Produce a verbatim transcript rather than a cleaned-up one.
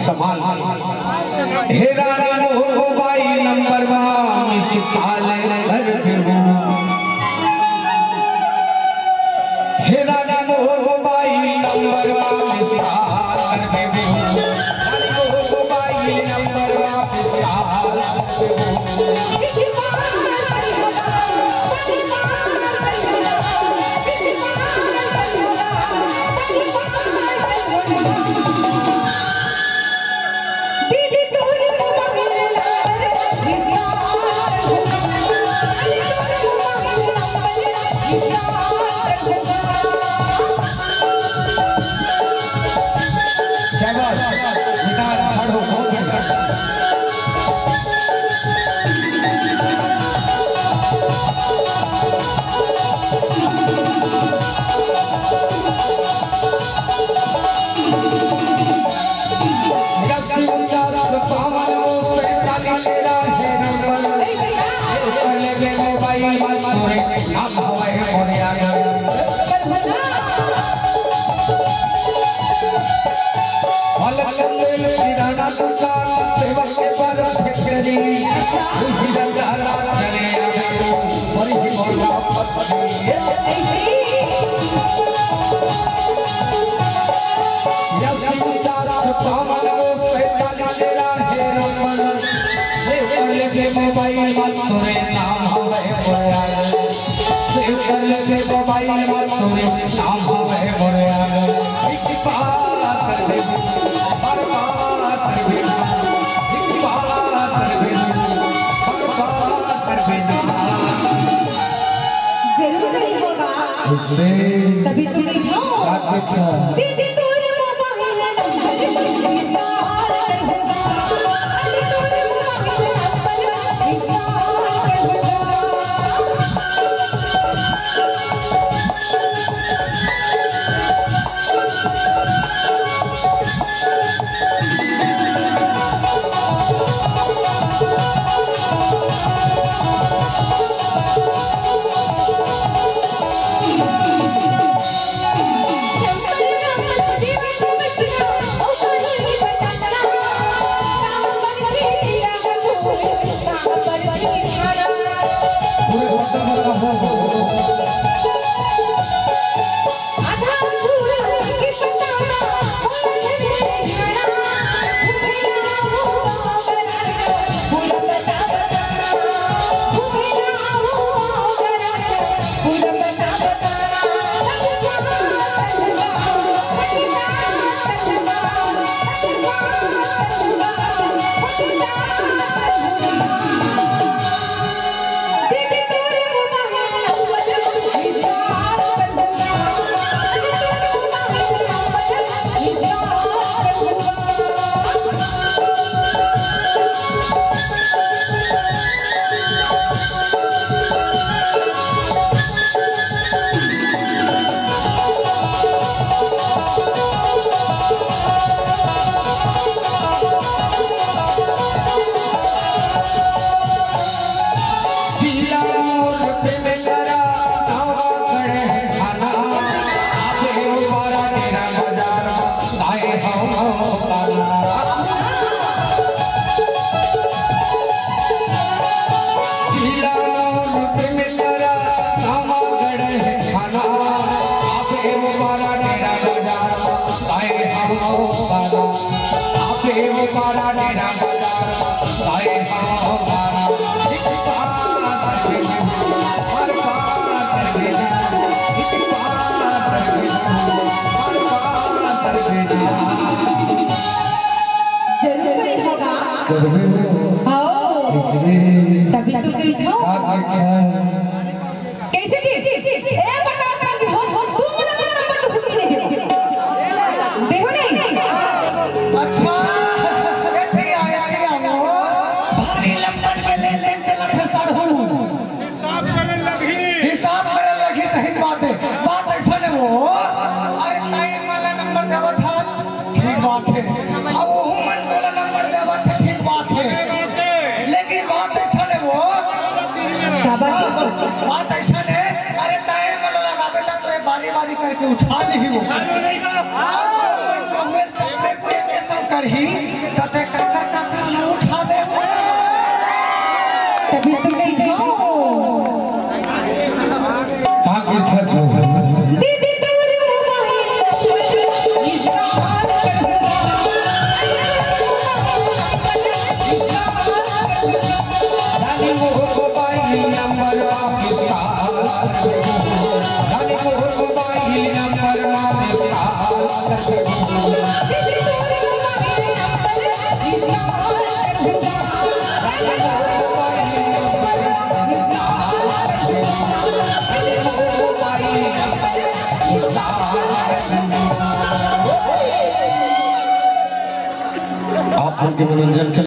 कमाल। हे रानी मोर mobile number मा मिस कॉल कर देबो। हे रानी मोर मोबाइल नंबर मा मिस कॉल कर देबो। रानी मोर मोबाइल नंबर मा मिस कॉल कर देबो। जय बात। निदान साढ़ू बहुत बढ़िया। दस उनचास पावन वो सैतालीस तेरा है नंबर। सेव कर लेबे मोबाइल मा तोरे नाम हवय मोर यार। पलक तेल किराना दुकान, सेवक के पर फैक्ट्री। उही रंगाला चले आवे तू, पर ही मोर बाप। या शिव दास पावन वो सैतालीस तेरा है नंबर। सेव कर लेबे मोबाइल मा तोरे नाम हवय मोर यार। सेव कर लेबे मोबाइल मा तोरे नाम हवय मोर यार। एक बार कर दे, बार बार कर दे, एक बार कर दे, बार बार कर दे। जरूर कहीं होगा। उससे तभी तो गई थी। अच्छा। दीदी तोर मोबाइल नंबर इसका ऑर्डर होगा। अरे तोर मोबाइल नंबर इसका ऑर्डर होगा। जरूर कही होगा। करबे हो। आओ। इससे तभी तो कही था। का कही था? कैसे जी? ए, बता दे, हो, हो, तू मन अपन नंबर तो खुद ही नहीं दे। देहू नहीं? अच्छा, ए दिया, ए दिया, वो भारी नंबर के लेन देन चलत हे साढ़ू। हिसाब करे लगही। हिसाब करे लगही, सही बात हे। बात अइसन हे वो, अरे ताई मन ला नंबर देवत हस, ठीक बात हे। अउ ओहू मन तोला नंबर देवत हे, ठीक बात हे। लेकिन बात अइसन हे वो, का बात हे? बात अइसन हे, अरे ताई मन ला लगाबे त तोला बारी बारी करके उठा लिही वो। उठानो नहीं का? अउ ओहू मन कहुए सबे को एक के करही, त ते काकर काकर ला उठाबे हो? तभी तो कही था। का कहिथा जो? दीदी तोर मोबाइल नंबर इसका हाल कर दूंगा। रानी मोहन मोबाइल नंबर वापस का हाल कर दूंगा। रानी मोहन मोबाइल नंबर वापस का हाल कर दूंगा। आप लोग के मनोरंजन के